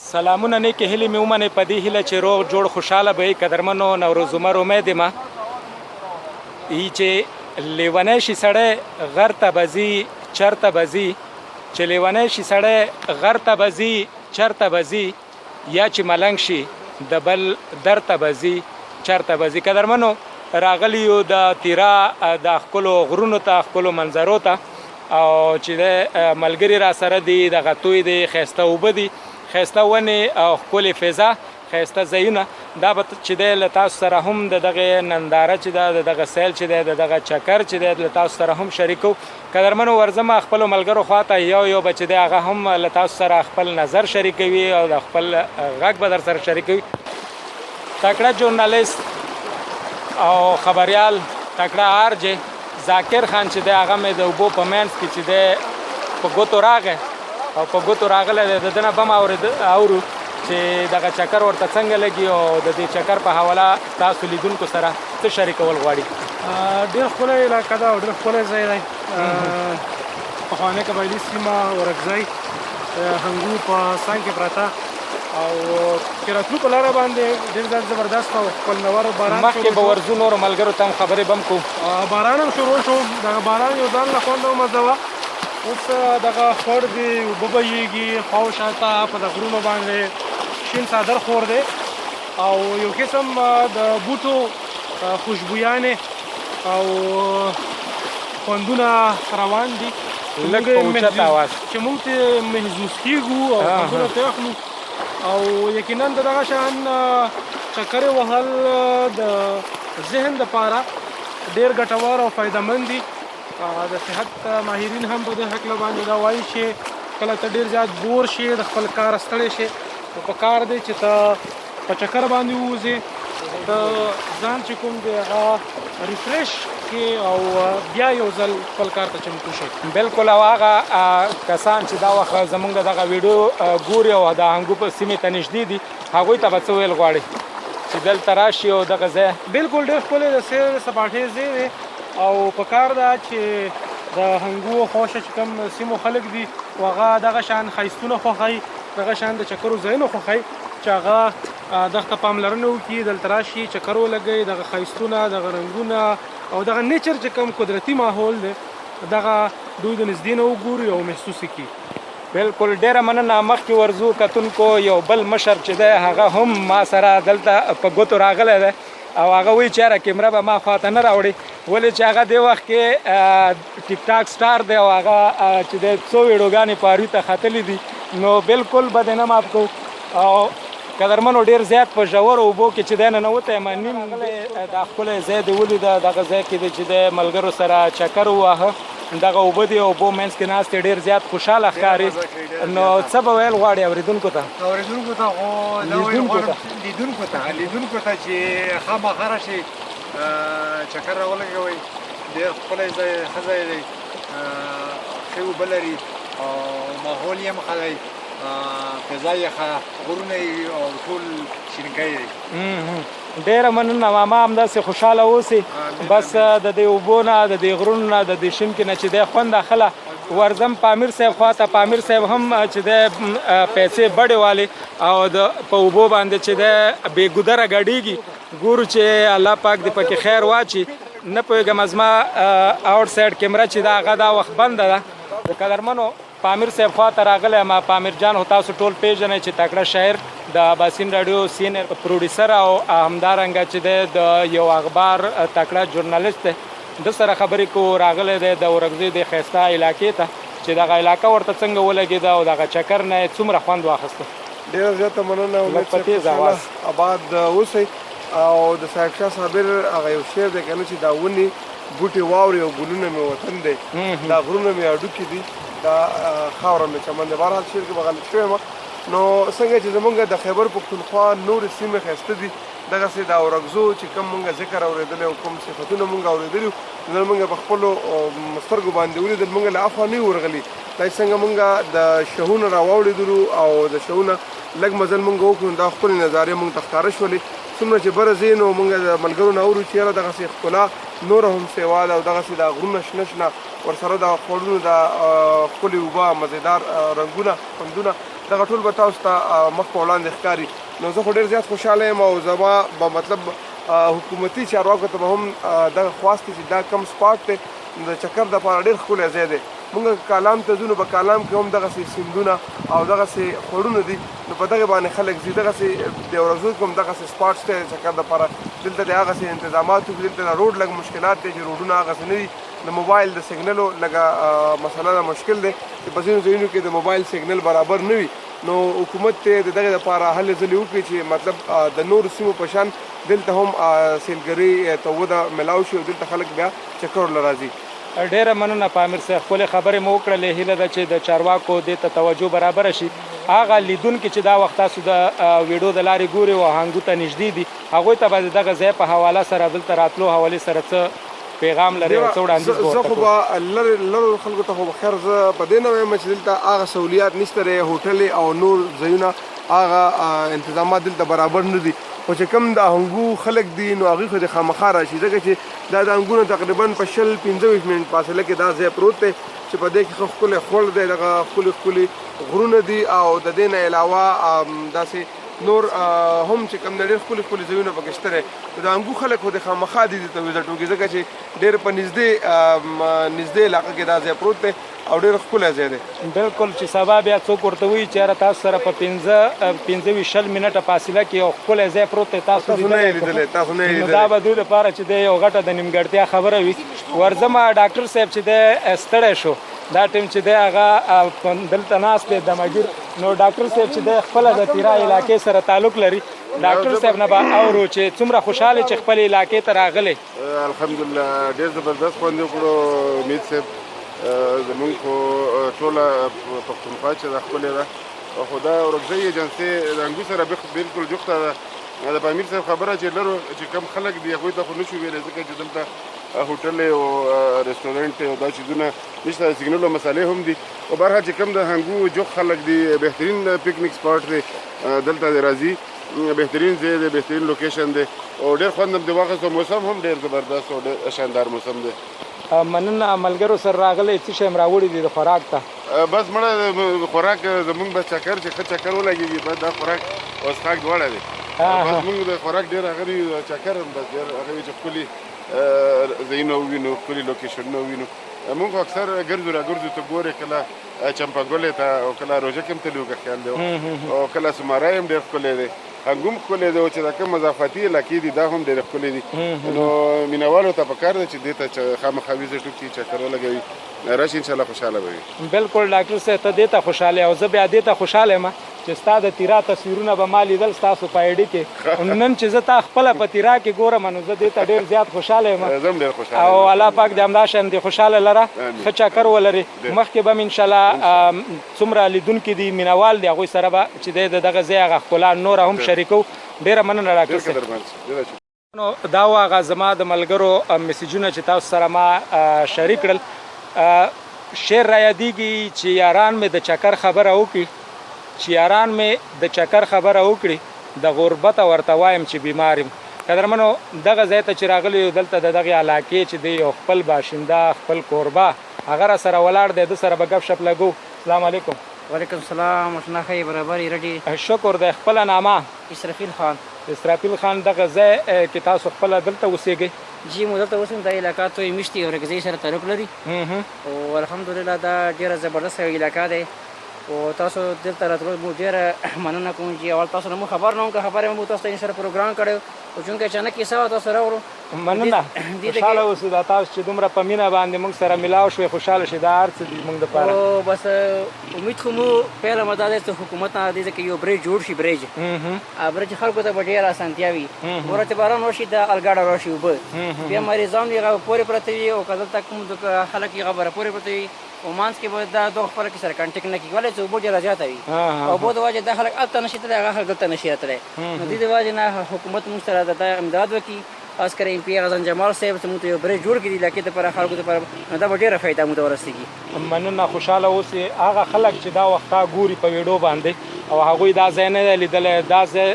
سلامونه نیکې هیلې مې ومنئ، په دې هیله چې روغ جوړ خوشحاله به یې. قدرمنو نوروز عمر امید یم چې لیونی شي سړی غر ته به ځي چرته به ځي، چې لیونی شي سړی غر ته به ځي چرته به ځي، یا چې ملنګ شي د بل در ته به ځي چرته به ځي. قدرمنو راغلي یو د تیرا د ښکلو غرونو ته، ښکلو منظرو ته، او چې د ملګري را سره دي، دغه توی دی، ښایسته اوبه دي، ښایسته ونې او ښکلې فضا، ښایسته ځایونه. دا به چې دی له تاسو سره هم د دغې ننداره چې ده، د دغه سیل چې دی، د دغه چکر چې دی له تاسو سره هم شریکو. قدرمنو ورځم خپلو ملګرو خواته، یو یو به چې دی هغه هم له تاسو سره خپل نظر شریکوي او د خپل غږ به در سره شریکوي. تکړه ژورنالیست او خبریال، تکړه آر جې ذاکر خان چې دی هغه مې د اوبو په منځ کې چې دی په ګوتو راغی او په ګوتو راغلی دی، د ده نه به هم اورو چې دغه چکر ورته څنګه لګي او د دې چکر په حواله تاسو لیدونکو سره څه شریکول غواړي. ډېر ښکلی علاقه ده او ډېر ښکلی ځای دی. پخوانۍ قبایلي سیمه اورکزی هنګو په څنګ کې پرته، او چې راتلو په لاره باندې ډېر زیات زبردست او خوندور باران مخکې به ورځو، نورو ملګرو ته هم خبرې به هم کوو. باران هم شروع شو، دغه باران یو ځان له خوند او مزه وه. اوس دغه خوړ دی، اوبه بهیږي، خوا شاته په د غرونو باندې شین څادر خور دی، او یو قسم د بوټو خوشبویانې او خوندونه روان دي. لږ په اوچت اواز. چې موږ ته محسوس کېږو او خوندونه ترې اخلو، او یقینا د دغه شان چکرې وهل د ذهن دپاره ډېر ګټور او فایدهمند دي. د صحت ماهرین هم په دې هکله باندې دا وایي چې کله ته ډېر زیات بور شې، د خپل کار ستړی شې، نو په کار دی چې ته په چکر باندې ووځې، ته ځان چې کوم دی هغه refresh کې او بیا یو ځل خپل کار ته چمتو شي. بالکل. او هغه کسان چې دا وخت زمونږ دغه ویډیو ګوري او د هنګو په سیمې ته نږدې دي، هغوی ته به څه ویل غواړي چې دلته راشي او دغه ځای؟ بالکل، ډېر ښکلی د سیر سپاټې ځای دی، او په کار ده چې د هنګو خوښه چې کوم سیمو خلک دي هغه دغه شان ښایستونه خوښوي، دغه شان د چکرو ځایونه خوښوي، چې هغه دغه ته پاملرنه وکړي، دلته راشي، چکر ولګوي، دغه ښایستونه، دغه رنګونه او دغه nature چې کوم قدرتي ماحول دی دغه دوی د نږدې نه وګوري او محسوس کړي. بالکل، ډېره مننه. مخکې ورځو کتونکو، یو بل مشر چې دی هغه هم ما سره دلته په ګوتو راغلی دی، او هغه وایي چې یاره کیمره به ما خواته نه راوړي، ولې چې هغه دې وخت کې ټیک ټاک star دی او هغه چې دی څو ویډیوګانې پاروي ته ختلې دي، نو بالکل به دې نه معاف کوو. او قدرمنو ډېر زیات په ژورو اوبو کې چې دی ننوتی یم، نیم دا ښکلی ځای دې ولیده، دغه ځای کې دی چې دی ملګرو سره چکر وواهه، دغه اوبه دي، اوبو منځ کې ناست دی، ډېر زیات خوشحاله ښکاري. نو څه به ویل غواړي اورېدونکو ته؟ اورېدونکو ته خو دا ویل غواړم، لیدونکو ته چې خامخا راشئ، چکر راولګوئ، ډېر ښکلی ځای، ښه ځای دی، ښې اوبه لري او ماحول یې هم ښه دی، فضا یې ښه، غرونه یې او ټول شینکی دی. ډېره مننه ماما، همداسې خوشحاله اوسې. بس د دې اوبو نه، د دې غرونو نه، د دې شینکې نه چې دی خوند اخله. ورځم پامیر صاحب خواته، پامیر صاحب هم چې دی پیسې بډې والي او د په اوبو باندې چې دی بې ګودره ګډېږي. ګورو چې الله پاک دې پکې خیر واچي. نه پوهېږم زما out side کیمره چې ده هغه دا وخت بنده ده. قدرمنو پامیر صاحب خواته راغلی یم. پامیر جان خو تاسو ټول پېژنئ چې تکړه شاعر، د اباسین راډیو senior producer او همدارنګه چې دی د یو اخبار تکړه ژورنالیست دی. ده سره خبرې کوو. راغلی دی د اورکزۍ د ښایسته علاقې ته چې دغه علاقه ورته څنګه ولګېده او دغه چکر نه یې څومره خوند واخیسته. ډېره زیاته مننه. لږ په تېز اواز. آباد اوسئ. او د صاحب شاه صابر هغه یو شعر دی که نه چې دا ونې بوټي واورې او ګلونه مې وطن دی، دا غرونه مې هډوکي دي، دا خاوره مې چمن دی. بهرحال شعر کې به غلط شوی یم. نو څنګه چې زمونږ د خیبر پښتونخوا نورې سیمې ښایسته دي، دغسې د اورکزو چې کوم مونږ ذکر اورېدلی او کوم صفتونه مونږ اورېدلي وو، نن مونږ په خپلو سترګو باندې ولیدل. مونږ له اخوا نه یو ورغلي، دا چې څنګه مونږ د شهونه راواوړېدلو او د شهونه لږ مزل مونږ وکړو، دا ښکلې نظارې مونږ ته ښکاره شولې. څومره چې بره ځې نو مونږ د ملګرو نه اورو چې یاره دغسې ښکلا نوره هم سیوا ده، او دغسې دا غرونه شنه شنه، ورسره د خوړونو د ښکلې اوبه، مزیدار رنګونه، خوندونه، دغه ټول به تاسو ته مخ په وړاندې ښکاري. نو زه خو ډېر زیات خوشحاله یم او زما به مطلب حکومتي چارواکو ته به هم دغه خواست چې دا کم سپاټ دی د چکر دپاره ډېر ښکلی ځای دی. موږ کالام ته ځو نو په کالام کې هم دغسې سیندونه او دغسې خوړونه دي، نو په دغې باندې خلک ځي. دغسې د ورځو کې هم دغسې سپاټ شته د چکر دپاره. دلته د هغسې انتظامات وکړي. دلته د روډ لږ مشکلات دی چې روډونه هغسې نه دي، د موبایل د سیګنلو لږه مسله ده، مشکل دی چې په ځینو ځایونو کې د موبایل سیګنل برابر نه وي. نو حکومت ته د دغې دپاره هلې ځلې وکړي چې مطلب د نورو سیمو په شان دلته هم سیلګري ته وده ملاو شي او دلته خلک بیا چکر له راځي. ډېره مننه پامیر صاحب، ښکلې خبرې مو وکړلې. هیله ده چې د چارواکو دې ته توجه برابره شي. هغه لیدونکي چې دا وخت تاسو د ویډیو د لارې ګوري او هنګو ته نږدې دي، هغوی ته به د دغه ځای په حواله سره دلته راتلو حوالې سره څه پیغام لري او څه وړاندیز به زه خو به لرو خلکو ته خو به خیر زه په دې نه وایم چې دلته هغه سهولیات نشته دی، هوټلې او نور ځایونه هغه انتظامات دلته برابر نه دي. خو چې کوم د هنګو خلک دي نو هغوی خو دې خامخا راشي، ځکه چې دا د هنګونو تقریبا په 20-25 منټ فاصله کې دا ځای پروت دی چې په دې کې ښه ښکلی خوړ دی، دغه ښکلي ښکلي غرونه دي او د دې نه علاوه داسې نور هم چې کوم دی ډېر ښکلي ښکلي ځایونه پکې شته دی. نو د هنګو خلک خو دې خامخا دې ته وزټ وکړي، ځکه چې ډېر په نږدې علاقه کې دا ځای پروت دی او ډېر ښکلی ځای دی. بالکل، چې سبا بیا څوک ورته وایي چې یاره تاسو سره په 25-20 منټه فاصله کې یو ښکلی ځای پروت دی، تاسو نه یې لیدلی، تاسو نه یې لیدلی، نو دا به دوی لپاره چې دی یو غټه د نیمګړتیا خبره وي. ورځمه ډاکټر صاحب چې دی ستړی شو، دا ټیم چې دی هغه دلته ناست دی دمګیر. نو ډاکټر صاحب چې دی خپله د تیرا علاقې سره تعلق لري، ډاکټر صاحب نه به اورو چې څومره خوشحاله چې خپلې علاقې ته راغلی. الحمدلله ډېر زبردست خوند یې وکړو امید صاحب. زمونږ خو ټوله پښتونخوا چې دا ښکلې ده، خو دا اورکزۍ ایجنسي د انګو سره بالکل جوخته ده. د پامیر صاحب خبره چې لرو چې کم خلک دي هغوی ته خو نه شو ویلی، ځکه چې دلته هوټل او رستورانټ او دا چیزونه نشته، د سیګنلو مسالې هم دي. او بهرحال چې کوم د هنګو جوخ خلک دي، بهترین پکنیک سپاټ دی، دلته دی راځي، بهترین ځای دی، بهترین لوکیشن دی او ډېر خوند هم دی واخیست. موسم هم ډېر زبردست او ډېر شاندار موسم دی. مننه ملګرو سره راغلی، څه شی هم راوړي دي د خوراک ته؟ بس مړه خوراک زمونږ بس چکر چې ښه چکر ولګېږي، بس دا خوراک او څښاک دواړه دی. بس مونږ د خوراک ډېر هغه وي، چکر هم بس ډېر هغه وي چې ښکلي ځایونه ووینو، ښکلي لوکیشنونه ووینو. مونږ خو اکثر ګرځو راګرځو، ته ګورې کله چمپګلې ته او کله روژه کې هم تللي وو که خیال دی، او کله سمارای هم ډېر ښکلی دی، هنګوم ښکلی دی، او چې دا کوم مضافاتي علاقې دي دا هم ډېرې ښکلې دي. نو مینهوالو ته پکار ده چې دې ته خامخا ویزټ وکړي، چکر ولګوي، راشي، انشاءالله خوشحاله به وي. بالکل ډاکټر صاحب، ته دې ته خوشحاله او زه بیا دې ته خوشحاله یم چې ستا د تیرا تصویرونه به ما لیدل ستاسو په ایډي کې. نن چې زه تا خپله په تیرا کې ګورم نو زه دې ته ډېر زیات خوشحاله یم. زه هم ډېر خوشحاله او الله پاک دې همدا شان دې خوشحاله لره، ښه چکر ولري. مخکې به هم انشاءالله څومره لیدونکي دي، مینهوال دي، هغوی سره به چې دی د دغه ځای هغه ښکلا نوره هم شریکوو. ډېره مننه ډاکټر صاحب. نو دا و هغه زما د ملګرو مسیجونه چې تاسو سره ما شریک کړل. شعر را یادېږي چې یاران مې د چکر خبره وکړي، چې یاران مې د چکر خبره وکړي، د غربته ورته وایم چې بیمار یم. قدرمنو دغه ځای ته چې راغلی یو، دلته د دغې علاقې چې دی یو خپل باشنده، خپل کوربه هغه را سره ولاړ دی، ده سره به ګپ شپ لګو. السلام علیکم. وعلیکم السلام، اشنا ښه یې؟ برابر یې؟ رډي؟ شکر دی. خپله نامه؟ اسرافیل خان. اسرافیل خان، دغه ځای کې تاسو خپله دلته اوسېږئ؟ جی مو دلته اوسم، دا علاقه توی مشتي اورکزۍ سره تعلق لري او الحمدلله دا ډېره زبردسته علاقه دی او تاسو دلته راتلو مو ډېره مننه کوم. چې اول تاسو نه مو خبر نه وم، که خبر یم مو تاسو ته سره پروګرام کړی او چونکه اچانک کیسه وه تاسو راغلو. مننه، خوشحاله اوسو. دا تاسو چې دومره په مینه باندې موږ سره ملاو شوې، خوشحاله شئ، دا هر څه دي موږ دپاره. او بس امید خو مو پیله مو دا دی چې حکومت نه دې ځکه یو برج جوړ شي، برج برج خلکو ته به ډېره اسانتیا وي. ګوره چې باران وشي دا الګاډه راشي اوبه، بیا مریضان یې هغه پورې پراته وي او که دلته کوم خلک یې هغه بره پورې پراته وي او مانځ کې به دا دوه خپل کې سره کنټیک نه کېږي، ولې چې اوبه ډېره زیاته وي او اوبو د وجې دا خلک هلته نه شي تللی، هغه خلک دلته نه شي راتلی. نو دې د وجې نه حکومت موږ سره دا امداد وکړي، خاص کر ایم پي غزن جمال صاحب چې موږ ته یو برج جوړ کړي علاقې دپاره، خلکو دپاره، نو دا به ډېره فایده موږ ته ورسېږي. مننه، خوشحاله اوسې. هغه خلک چې دا وخت تا ګوري په ویډیو باندې او هغوی دا ځای نه دی لیدلی، دا ځای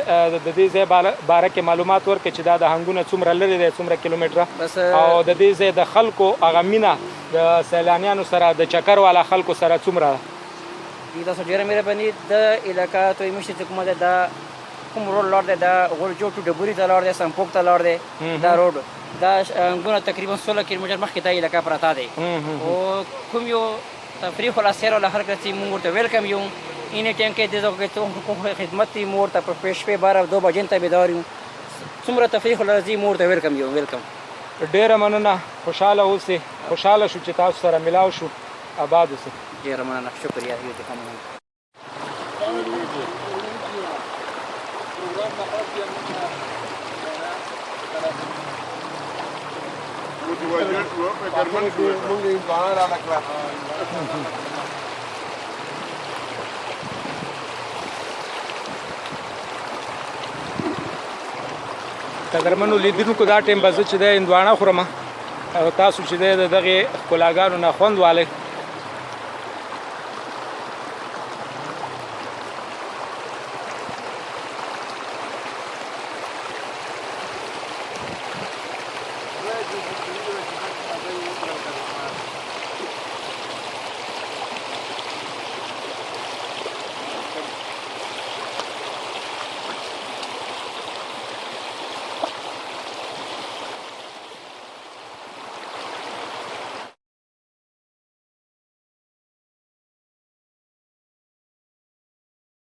د دې ځای باره کې معلومات ورکړي چې دا د هنګونه څومره لرې دی، څومره کیلومتره، او د دې ځای د خلکو هغه مینه د سیلانیانو سره، د چکر والا خلکو سره څومره ده؟ دي تاسو ډیره مهرباني. د علاقه توی مشته چې کومه ده، دا کوم روډ لاړ دی، دا غورجو ټو ډبوري ته لاړ دی، سمپوک ته لاړ دی. دا روډ دا انګونه تقریبا 16 کیلومتر مخکې دا علاقه پرته دی. او کوم یو تفریح ولا سیر ولا هر کله چې موږ ورته ویلکم یو، اینی ټایم کې د دغه کوم خدمت دی، موږ ورته په شپې 12 2 بجې ته بیدار یو. څومره تفریح ولا راځي، موږ ورته ویلکم یو، ویلکم. ډیره مننه، خوشاله اوسئ. خوشاله شو چې تاسو سره ملاو شو. آباد اوسئ. ډیره مننه، شکریه. یو جهان مننه. متوجه شو، فکرمن شو. مونږ یې ځوانان را کړه. قدرمنو لیدونکو، دا ټیم به زه چې دی هندواڼه خورم او تاسو چې دی د دغې ښکلاګانو نه خوند والئ.